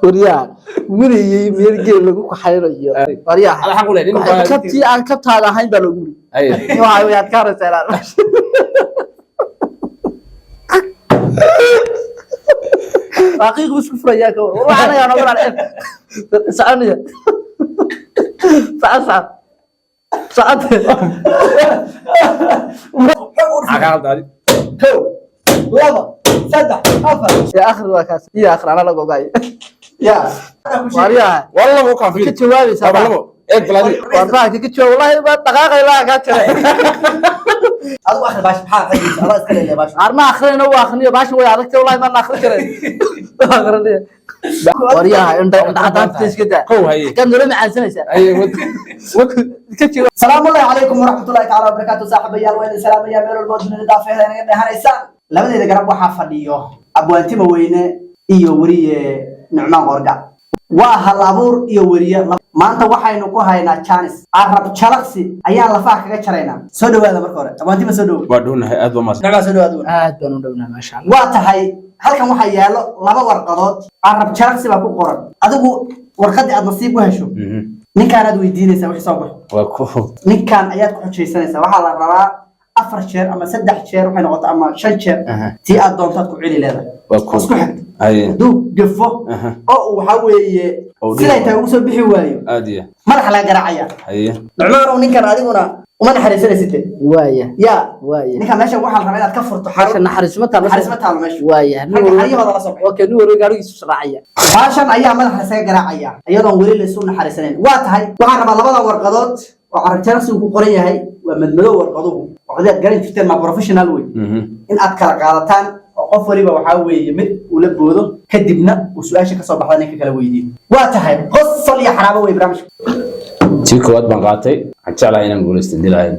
Waryaa, weligay meel geel lagu kaxaynayo, waryaa. Ada xaq u leh, nin baa- Kabtii aan kabtaada ahayn baa lagu Haye. wuri. Waxa way adkaanaysaa inaan xaqiiq isku furayaa ka war. Waxaan ayaa noqon soconaya, socon, socon, socon. Maxaa kaa qaldaadi? Kow, laba, saddex, afar. Ya akhri, waa kaas iyo akhri anaa laga ogaayo. Ya. Waryaa. Waa labo kaa ka fiiri. Jawaabaysaa. Waa labo. Eeg balaadi. War baa ka jawaab, wallahi baa dhaqaaqay laa kaa jaray. Adigu akhri baash, maxaa akhrinaysa? Adaa iska leeyahay baash. Arma akhrina, waa akhriyo, baasha way adagtay, wallahi ma akhri karay. Akhrinaya, waryaha, indha indha cadaanta iska daa. Kow, haye. Kan nala macaansanaysaa. Haye, wad. Wad. Ka jawaab. Salaamu ullahi calaykum waraxmatullahi tacaala wabarakaatu. Saaxiibayaal, waa idin salaamaya meel walba oo dunida daafeeda inaga dheehanaysaan. Labadeeda garab waxaa fadhiyo abwaantima weyne iyo weriye Nucmaan Qorga. Waa hal abuur iyo weriye. Maanta waxaynu ku haynaa janis carab jalaqsi ayaan lafaha kaga jaraynaa. Soo dhawaada marka hore. Abwaantima, soo dhawow. Waa dhownahay, aad baa mahadsan. Nucmaan, soo dhawaad. Aad baan u dhownahay, maasha Allah. Waa tahay, halkan waxaa yaalo laba warqadood, carab jalaqsi baa ku qoran. Adigu warqadii aad nasiib u hesho, ninkaanaad weydiinaysaa wixii soo baxo. Waa kow. Ninkan ayaad ku xujaysanaysaa. Waxaa la rabaa afar jeer ama saddex jeer waxay noqoto ama shan jeer, tii aad doontaad ku celi leedahay. Waa kow. Isku xigta. Haye. Hadduu gafo oo uu waxaa weeye Oo siday dhigo. tahay ugu soo bixi waayo, Aad iyo. madaxa laga garaacaya. Haye. Nucmaanow, ninkan adiguna uma naxariisanaysid. Waaya. Ya. Waaya. Ninkan meeshan waxaa la rabaa inaad ka furto Meesha xarun. naxariisma taalo. Naxariisma taalo meesha. Waaya. Ragga xaryahooda la soo baxay. Okay, nin warwey gaarigiisu raacaya. Baashan ayaa madaxa lasaga garaacaya iyadoon weli laysu naxariisanayn. Waa tahay, waxaan rabaa labada warqadood oo carab jalaqsigu ku qoran yahay. Waa madmadow warqaduhu, warqadii aad garan jirteen, ma professional wey, in aad kala qaadataan oo qof waliba waxaa weeye mid uu la boodo, kadibna uu su-aasha kasoo baxda ninka kala weydiiyo. Waa tahay, qosol iyo xaraabo wey barnaamijka. Tii koowaad baan qaatay. Waxaan jeclahay inaan guulaysto dilahayn.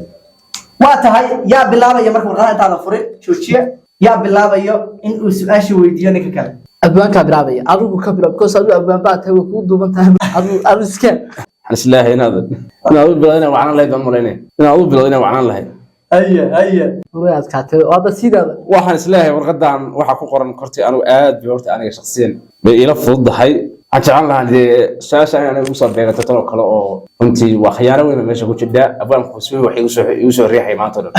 Waa tahay, yaa bilaabaya marka? Warqadaha intaadan furin, joojiya. Yaa bilaabayo in uu su-aasha weydiiyo ninka kale? Abwaankaa bilaabaya. Adigu ka bilaab, because adigu abwaan baa tahay, way kugu duuban tahay. Adigu iskeen. Waxaan isleeyahay inaad u bilowdo inaan wacnaan lahayd baan malaynaya. Inaad u bilowdo inaan wacnaan lahayd. Haya, haya. Way adkaatay hadda sidaada. Waxaan isleeyahay warqadan waxaa ku qoran kortii anigu aad bay horta aniga shakhsiyan bay iila fududahay. Waxaan jeclaan lahaa dee su-aasha in aniga igu soo beegato tan oo kale, oo runtii waa khiyaano weyn oo meesha ku jidha. Abwaanku si wax igu soo riixay maanta o dhan.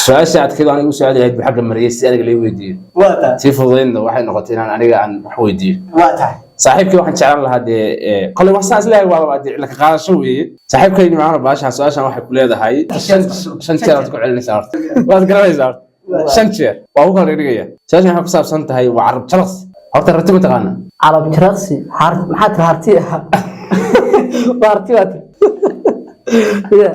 Su-aasha adkeed aniga igu soo aadi lahayd buu xagga mariyay si aniga lai weydiiyo. Waa tahay. Tii fududaydna waxay noqotay inaan aniga aan wax weydiiyo. Waa tahay. Saaxiibkii waxaan jeclaan lahaa dee koley wax saas leeyahay waa dee laka qaadasho weeye. Saaxiibkayni macana baashan su-aashan waxay ku leedahay shan jeer aad ku celinaysaa. Horta waad garanaysaa, horta shan jeer waa ku kala dhigaya. Su-aashan waxay ku saabsan tahay waa carab jalaqs. Horta rati ma taqaana? Carab jalaqsi maxaa tiri? Harti waa, harti baa tiri. Ya.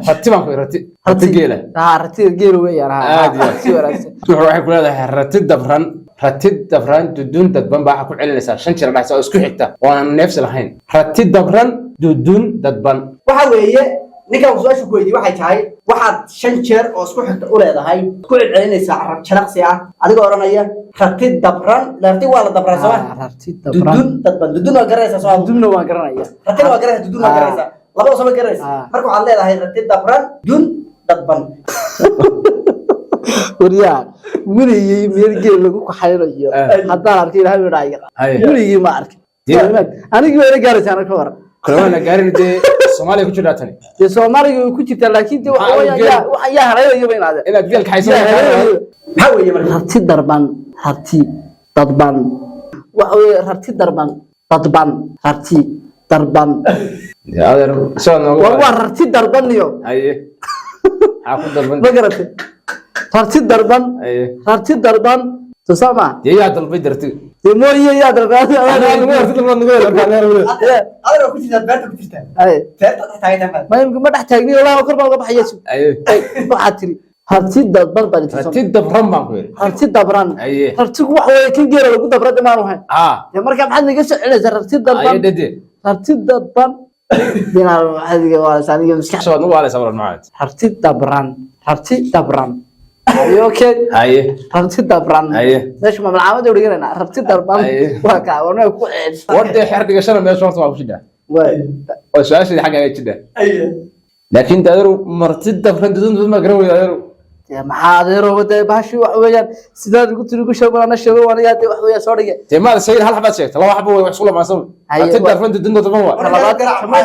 Rati baan ku rati, rati geela. Ha, ratiga geela weeyaan, ha. Aad iyo aad. Si wanaagsan. Waxay ku leedahay rati dabran, rati dabran dudun dadban baa waxaa ku celinaysaa shan jeer dhexsa oo isku xigta oo aan neefsi lahayn. Rati dabran dudun dadban. Waxa weeye, ninkan uu su-aasha ku weydiiyey waxay tahay waxaad shan jeer oo isku xigta u leedahay ku celcelinaysaa carab jalaqsi ah, adigoo odhanaya rati dabran. Rati waa la dabraa, sooma? Rati dabran. Dudun dadban. Dudun waa garanaysaa, sooma? Dudunna waan garanaya. Ratina waa garanaysaa, dudun waa garanaysaa, labada soo ma garanaysa? Marka waxaad leedahay rati dabran dun dadban. Waryaa, weligay meel geel lagu kaxaynayo haddaan arkay, ilaahay baa Haye. weligii ma arkin. Anigii waa ila gaaraysaa ana ka waran. Kale waana gaarin dee, Soomaaliya ku jirtaa tani. Dee Soomaaliga way ku jirtaa, laakiin dee waxa Maxaa weeyaan waxa yaa haleelayaba inaade inaad geel kaxayso. Yaa haleelayo. Maxaa weeye marka? Rarti darban, rarti dadban, waxa weeye rarti darban dadban, rarti darban. Dee adeer soo noogu. War waa rarti darban iyo Haye, maxaa ku dalban? Ma garatay? Rarti darban. Haye. Rarti darban soo saa maa. Dee yaa dalbay darti? Dee mooye yaa dalban. Rati dalban nagu Adeer waa ku jirtaa, beerta ku jirtaa. Haye. Beerta dhex taagan tahay. Ma imika ma dhex taagni, wallahi kor baan uga baxaya. Haye. Waxaad tiri rarti dadban baan tiri. Rati dabran baan ku yidhi. Rarti dabran. Haye. Rartigu waxa weeye kan geela lagu dabra maanu hayn. Dee marka maxaad naga soo celinaysaa rarti dadban? Haye dhede. Rarti dadban dinaa maxaad iga waalaysaa aniga maskax. Soo nagu waalaysaa waran maxaad. Rarti dabran, rarti dabran. Are you okay? Haye. Rarti dabran. Haye. Meesha ma malcaamada dhiganayna rarti darban? Haye. Waa kaa wana ku ceeb. War dee xeer dhigashana meesha horta waa ku jidhaa. Waay. Oo su-aasheedii xagga aga jidhaa. Haye. Laakiin adeeru marti dabran dudun dudun ma garan weyda adeeru. Maxaa adeero dee bahashi waxa weeyaan sidaad ugu tiri ugu sheeg ana sheego aniga dee wax weeyaan soo dhige. Dee maad sheegin, hal xabaad sheegta, laba xabo way wax isku lamaansan. Haye, Rati darban dudun dadban waa.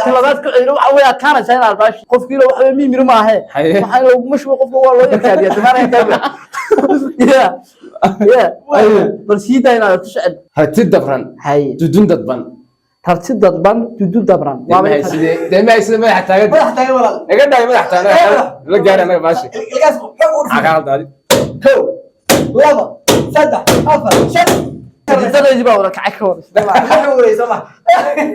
Talabaad ku celino, waxa weeye adkaanaysaa inaad bahashi qofkiina waxa weeye mimir maahe. Haye. Waxaa laguma shubo qofka, waa loo yarkaadiya tamaana kaaga ya ya. Bal sii daa inaad ku socod. Rati dabran. Haye. Dudun dadban. Rati dadban dudun dabran. Dee ma haysidee, dee ma haysidee madaxa taagan. Madax taagan, walaal. Naga dhaay madax taagan la gaari anaga baashi. Ilkaas xoog u Maxaa kaa qaldaadi? Kow, laba, saddex, afar, shan. Xididadaydi baa wada kacay ka war. Waxa wareysa ma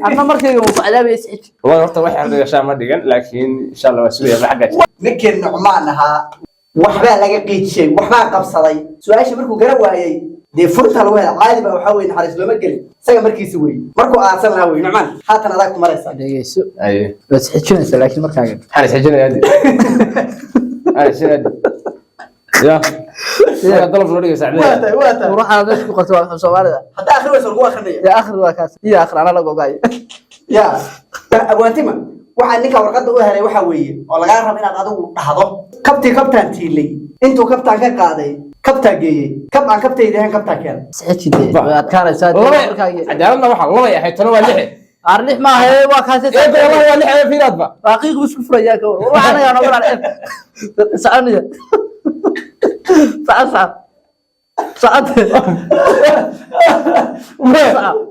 Anna markayga wuu ku cadaabaya sicid. Wallahi horta wax dhigashaa ma dhigan, laakiin insha Allah waa sugaya xagga. Ninkii Nucmaan ahaa waxbaa laga qiijiyey, waxbaa qabsaday. Su-aasha markuu gara waayey dee furta lagu hela caadi baa, waxaa weye naxariis looma gelin isaga markiisa wey markuu aarsan lahaa wey. Nucmaan, haatan adag ku maraysa. Dhegeyso. Aye. Waad sixijinaysaa laakiin markaaga. Maxaan isxijinayaa haddi? Maxaan isxijinayaa haddi? Ya markaa dalab noo dhigaysaa. Waa tahay, waa tahay. Waxaad meesha ku qortay waa maxay Soomaalida? Haddaa akhri weyso lagu akrinaya. Ya akhri, waa kaas iyo akhri anaa laga ogaayo. Ya abwaantima, waxaa ninka warqadda u helay waxaa weeye oo lagaa raba inaad adigu dhahdo: kabtii kabtaan tiilay, intuu kabtaan ka qaaday kabtaa geeyey, kab aan kabtayda ahayn kabtaa keenay. Sixijide way adkaanaysaa dee Laba markaagi. Cadaaladna waxaa labay ahayd, tana waa lixe. Arlix maaha, waa kaas. Ee wallahi waa lixe, fiiraadba. Waa qiiq buu isku furayaa ka war. War anaga nooga dhacay soconaya, socon, socon, socon.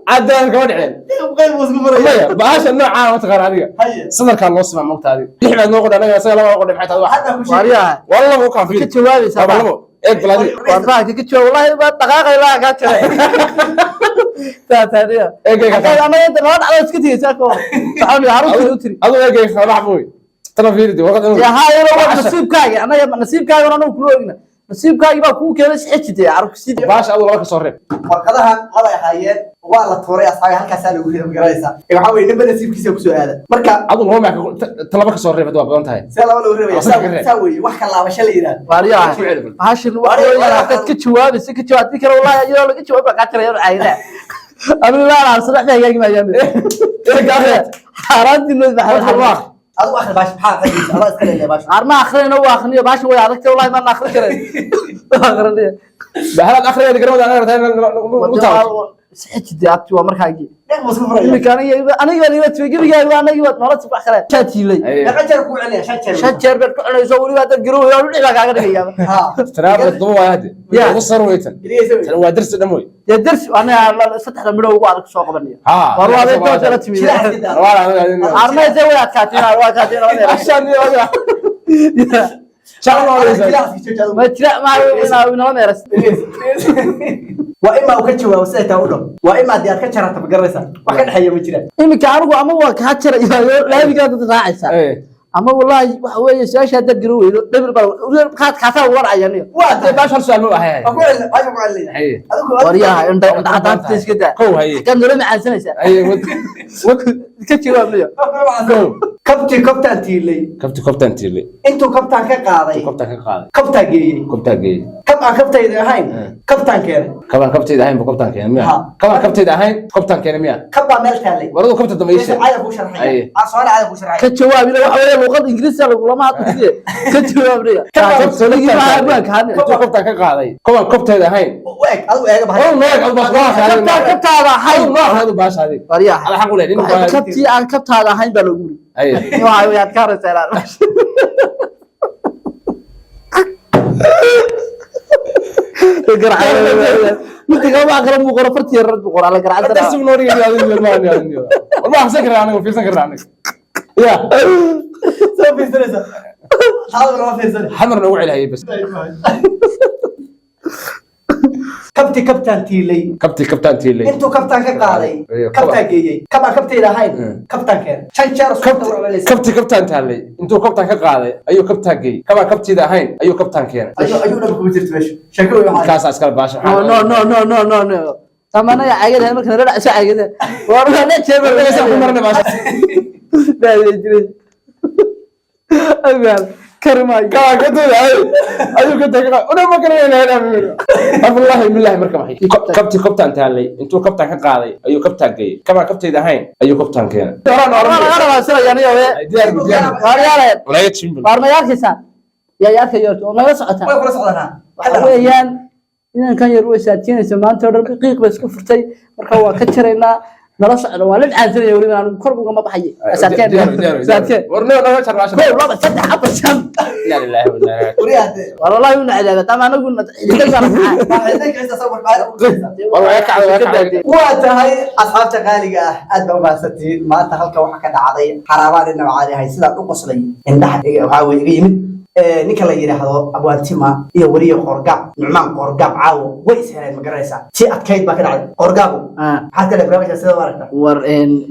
Cadaalad kama dhiceen. Qayb buu isku furaya. Maya, bahasha noocaan ma taqaan adiga. Haye. Sadarkaa loo simaa mogta adiga. Lix baad noo qodhay anaga, isaga laba qodhay, maxay tahay wax? Hadda ku sheeg. Waaryaha. Waa labo kaan Ka fiiri. jawaabaysaa. Waa labo, eeg bal adiga. War bahalka ka jawaab, wallahi baa dhaqaaqay laa kaa jaray taataaniya. Eeg, eeg. Haddaad anaga inta nala dhacdo iska tegaysaa ka war, soconaya haruntii u tiri. Aduu eeg, eeg, laba xabo wey. Tana fiiri dee warqad inuu Ya haa, iyadoo waa nasiibkaaga, anaga nasiibkaagana anagu kula ogna, nasiibkaagii baa kuu keenay sixijide carruursidii. Bahasha aduu laba ka soo reeb. Warqadahan labay ahaayeen, waa la tuuray asxaabi, halkaasaa lagu riday, magaranaysaa. Waxaa weye ninba nasiibkiisa kusoo aada marka. Aduu laba maa ta laba ka soo reeb hadda waa badan tahay. See laba lagu reebaya? Asaga ka reeb. Saa weeye wax ka laabasho la yidhaahdo. Waaryaha. Isku celi bal. Bahashan waxa weeyaan haddaad ka jawaabaysa ka jawaab, haddii kale wallahi iyadoo laga jawaab baa kaa jaraya caayada. Anigu laa lahaa saddex hagaagi maayaan xaaraantii noo. Warqad waa Adigu akhri baash, maxaa akhrinaysa? Adaa iska leeyahay baash. Arma akrinayna, waa akriniyo, bahashan way adagtay, wallahi maan akrin karay akrinaya. Bahalaad akhrigeeda garamada anaga rabtaa in u taabto. Sixijide abti waa markaagii. Dheq buu isku furaya. Imika aniga aniga baa liiba tibay gebigaaga, anagii waad noola tib wax kale shaa tiilay. Haye. Meeqa jeer kuu celinaya? Shan jeer. 5 jeer baad ku cunayso, weliba haddaad garowaya dhinac baa kaaga dhigayaa. Ha. Tanaaba todoba waay hadde. Ya. Ugu sar weytan. Dhegeysa wey. Tan waa darsi dhan wey. Dee darsi aniga saddexda midho ugu adag soo qabanaya. Haa. War waa inta kala timi. Jilac iska daa. Waa la anaga. Armayse way adkaatay, waa adkaatay laba dheer. Ashan iyo adiga. Shan waa Jilac weysan. iska jooji adigu. Ma jira ma inala meeras. Dhegeysa, dhegeysa. Waa imaa uu ka jawaabo siday taa u dhaw, waa imaa dee aad ka jarata, ma garanaysaa, wax ka dhexeeya ma jiraan. Iminka anigu ama waa kaa jarayaayo laamigaa dad raacaysaa Eh. ama wallahi waxa weeye su-aasha haddaad garan weydo dhebir baa kaad kaasaa uga dhacaya aniga. Waa Dee tahay. bahasha hal su'aal ma ahay. Waa ku celin, baasha ku celinaya. Haye. Adigu Waryaha, indha indha cadaanta iska daa. Kow, haye. Xaggaad noola macaansanaysaa? Haye, wad. Wad. Ka jawaabnayo. Kow. Kabtii kabtaan tiilay. Kabti kobtaan tiilay. Intuu kabtaan ka qaaday. Kobtaan ka qaaday. Kabtaa geeyey. Kobtaa geeyey. Kab aan kabtayda ahayn kabtaan keenay. Kabaan kabtayda ahayn ba kobtaan keenay miya? Ha. Kabaan kabtayda ahayn kobtaan keenay miya? Kab baa meel taallay. War aduu kabta dambe ii sheeg. Caada kuu sharxaya. Haye. Aan soona caada kuu sharxaya. Ka jawaabina waxa weeye luqad Ingiriisiga lagulama hadlaye, ka jawaabnaya. Intuu kobtaan ka qaaday kobaan kobtayda ahayn. U eg adigu, eega bahasha. Ow, noo eg adu baasha noo Kabtaa akhri. kabtaada ahayn. Noo akhri adu baasha adiga. Waryaha. Ada xaq u leh nin baa. Kabtii aan kabtaada ahayn baa lagu yiri. Haye. Waxa way adkaanaysaa ilaa midda kale waa kale muu qoro fartii yar buu qoraa la garacsan. Darsi noo dhigay adiga ma adiga. War ma akhrisan karnaa anaga, fiirsan karnaa anaga. Ya. Soo fiirsanaysa. Taada lama fiirsanay. Xamar noogu celihayay bas. Kabtii kabtaan tiilay. Kabtii kabtaan tiilay. Intuu kabtaan ka qaaday Iyo kabtaa geeyey, kab aan kabtayda ahayn kabtaan keenay. Shan jeer isku Kabti dawr celinaysa. Kabtii kabtaan taallay, intuu kabtaan ka qaaday ayuu kabtaa geeyey, kabaan kabtiida ahayn ayuu kabtaan keenay. Ayuu dhab kuma jirto meesha sheeko wey waxaa. Kaasaa iskala baasha. No, no, no, no, no, no, no, tamanaya caagada marka nala dhacso caagada war waa la jeeba. Markaysaa ku marnay baasha. Jiray agaan karmaayo. Kabaan kabtayda ahayn ayuu kabtaan ka qaaday una ma kala weynaa. Wallahi billahi marka maxay kabtii kabtaan taallay, intuu kabtaan ka qaaday ayuu kabtaa geeyey, kabaan kabtayda ahayn ayuu kabtaan keenay. War Diyaar diyaar. waaryaale. Walaaga jimbal. Waar ma arkaysaa? Yaa arkayo oo nala socotaa? Way kula socdanaa. Waxa weeyaan inankan yar way saatiinaysa maanta oo dhan, qiiq bay isku furtay. Marka waa ka jaraynaa, nala socda. Waa la caansanaya weliba, anigu kor ugama baxaye. Saatkeen, saatkeen. War no, naga jar baasha. Kow, laba, saddex, afar, shan. Inna lillahi wa inna ilaihi. Wariyaade. War wallahi una cadaabad ama anaguna xidigan baan War waa kacday, waa kacday. Waa tahay, asxaabta qaaliga ah, aad baa umahadsantihiin. Maanta halka waxaa ka dhacday xaraabaan inaba caadi ahay. Sidaan u qoslay indhaha waxaa weye iga yimid. Ninka la yidhaahdo Abwaantima iyo weliya Qoorgaab, Nucmaan Qoorgaab, caawo way is heleen, ma garanaysaa? Si adkayd baa ka dhacday. Qoorgaabu, maxaad ka leedahay barnaamijka? Sida u aragta? War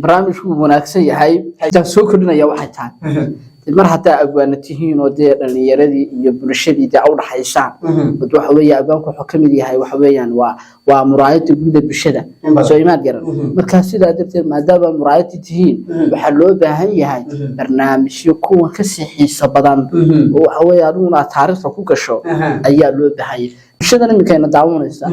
barnaamijku wuu wanaagsan yahay. Intaan soo kordhinaya waxay tahay, mar haddaa abwaana tihiin oo dee dhalinyaradii iyo bulshadii dee u dhaxaysaan, wad waxa weeye abwaanku wuxuu ka mid yahay, waxa weeyaan waa muraayada guud ee bulshada. In badan. Soo imaad garan. Marka sidaa darteed, maadaama muraayada tihiin, waxaa loo baahan yahay barnaamijyo kuwan kasii xiiso badan oo waxa weeye adiguna aad taariikhda ku gasho ayaa loo baahan yahay. Bulshadan iminkayna daawanaysa,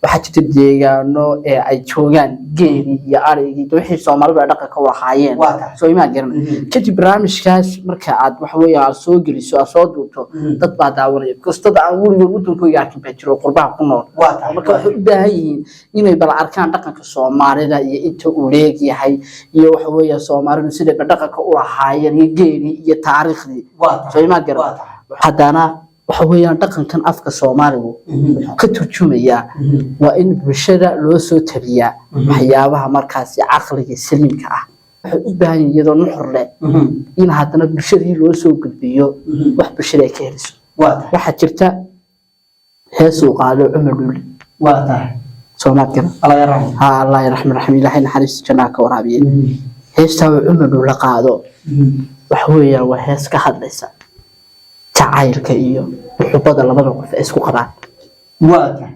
waxaa jirta deegaano ee ay joogaan geelii iyo arigii, de wixii Soomaalidu ay dhaqanka u lahaayeen. Waa tahay. Soo imaan garan. Kadib barnaamijkaas marka aad waxa weeye aad soo geliso, aad soo duubto, dad baa daawanaya, because dad aan weligood wadankooga arkin baa jiro oo qurbaha ku nool. Waa tahay. Marka waxay u baahan yihiin inay bal arkaan dhaqanka Soomaalida iyo inta uu leegyahay iyo waxa weeye Soomaalidu siday ba dhaqanka u lahaayeen iyo geelii iyo taariikhdii. Waa tahay. Soo imaan garan. Waa tahay. Haddana waxa weeyaan dhaqankan afka Soomaaligu wuxuu ka turjumayaa, waa in bulshada loo soo tabiyaa waxyaabaha markaasi caqliga saliimka ah. Waxay u baahan yihiin iyadoo nuxur leh in haddana bulshadii loo soo gudbiyo wax bulshada ay ka heliso. Waa tahay. Waxaa jirta hees uu qaado Cumar Dhuule. Waa tahay. Soomaad garan. Allah yarxam. Ha, Allah raxman raxiim, Ilaahay naxariista jannaha ka waraabiye. Heestaa uu Cumar Dhuule qaado waxa weeyaan waa hees ka hadlaysa jacaylka iyo muxubada labada qof ay isku qabaan. Waa tahay.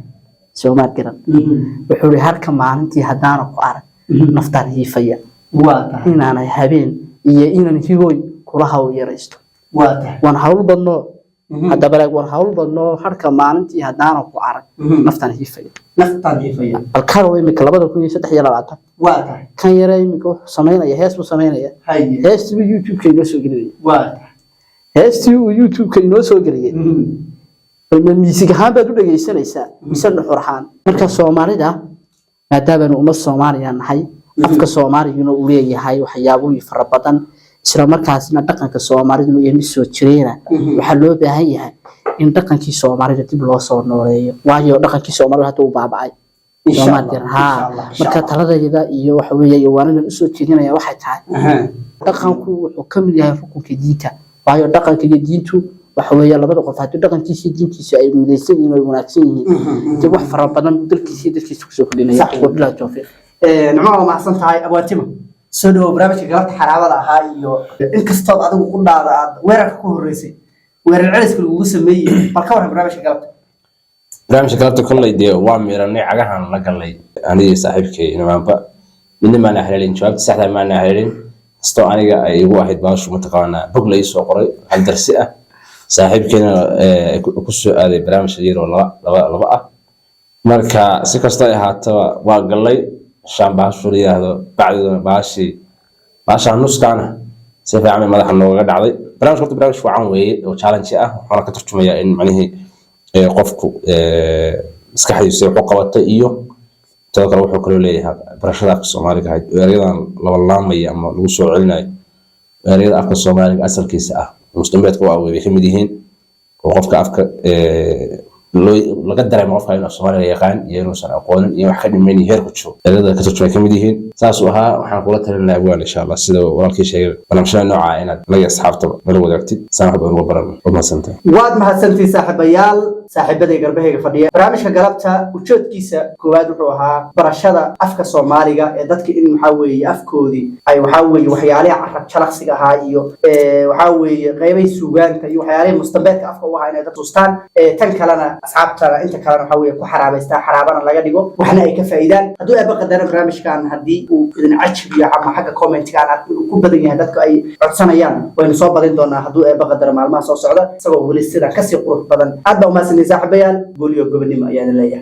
Soomaad garan. Wuxuu ihi, "Harka maalintii haddaana ku arag, naftaan hiifaya." Waa tahay. "Inaanay habeen iyo inaan higooy kula hawl yaraysto." Waa tahay. Waan hawl badnoo haddaba leeg, waan hawl badnoo, harka maalintii haddaana ku arag, naftaan hiifaya. Naftaan hiifaya. Balkarow imika 2023. Waa tahay. Kan yare imika wuxuu samaynaya, hees buu samaynaya. Heestii buu YouTube-ka inoo soo gelinaya. Waa tahay. Heestii uu YouTube-ka inoo soo geliyay, bal ma miisig ahaan baad u dhegaysanaysaa mise nuxur ahaan? Marka Soomaalida, maadaamaanu ummad Soomaaliya nahay, afka Soomaaliguna uu leeyahay waxyaabooyin fara badan, isla markaasna dhaqanka Soomaaliduna iyo mid soo jireena, waxaa loo baahan yahay in dhaqankii Soomaalida dib loo soo nooleeyo, waayo dhaqankii Soomaalida hadda uu baaba'ay. Insha Soomaad Allah, garan. Ha. insha Allah, insha Marka Allah. taladayda iyo waxa weeye iyo waanadan usoo jeedinaya waxay tahay, dhaqanku wuxuu ka mid yahay rukunka diinta, waayo dhaqanka iyo diintu waxa weeye labada qof haddii dhaqankiisa iyo diintiisa ay midaysan yihiin oo ay wanaagsan yihiin, dee wax fara badan buu dalkiisa iyo dadkiisa kusoo kordhinaya. Sax. Wabillahi tawfiiq. Nucmaan, waa mahadsan tahay. Abwaantima, soo dhawow. Barnaamijka galabta xaraabada ahaa iyo inkastood adigu qudhaada aad weerarka ku horreysay, weerar celiska lagugu sameeyey, bal ka warran barnaamijka galabta. Barnaamijka galabta kolley dee waa miiranay, cagahan la galay anigii saaxiibkay Numaanba. Midna maana haleelin, jawaabta saxda maana haleelin, kastoo aniga ay igu ahayd baashu mataqaanaa bog la ii soo qoray hal darsi ah, saaxiibkeyna ku soo aaday barnaamij yar oo laba laba laba ah. Marka si kastoo ay ahaataba waa galay shaan baashu la yiraahdo bacdiduna baashii baashaa nuskaana si fiican bay madaxa noogaga dhacday. Barnaamijka horta barnaamij fiican weeye oo challenge ah, wuxuuna ka turjumayaa in macnihii qofku maskaxdiisa wuxuu qabatay iyo sidoo kale wuxuu kaloo leeyahay barashada afka Soomaaliga ahayd, erayadan laba laamaya ama lagu soo celinayo, erayada afka Soomaaliga asalkiisa ah mustambeedka u awey bay ka mid yihiin, oo qofka afka loo laga dareemo qofka inuu Soomaaliga yaqaan iyo inuusan aqoonin iyo wax ka dhimayn iyo heerku joogo, erayada ka turjumay ka mid yihiin. Saasuu ahaa. Waxaan kula talin lahaa abwaan, insha Allah, sida walaalkii sheegay, barnaamijyada nooca ah inaad naga asxaabtaba nala wadaagtid saan wax badan uga baran. Waad mahadsantahay. Waad mahadsantihiin saaxiibayaal, saaxiibaday garbahayga fadhiya. Barnaamijka galabta ujeedkiisa koowaad wuxuu ahaa barashada afka Soomaaliga ee dadka in waxaa weeye afkoodii ay waxaa weeye waxyaalihi carab jalaqsiga ahaa iyo waxaa weeye qeybay suugaanta iyo waxyaalihii mustambeedka afka u ahaa inay dad tustaan. Tan kalena asxaabtana inta kalena waxaa weeye ku xaraabaystaa, xaraabana laga dhigo, waxna ay ka faa'iidaan. Hadduu Eebba qadaran, barnaamijkan haddii uu idin cajabiyo ama xagga commentka aan arko inuu ku badan yahay, dadka ay codsanayaan, waynu soo badin doonaa hadduu Eebba qadaro maalmaha soo socda, isagoo weli sidan kasii qurux badan. Aad baa umahadsantihiin saaxiibayaal. Guul iyo gobonimo ayaan leeyahay.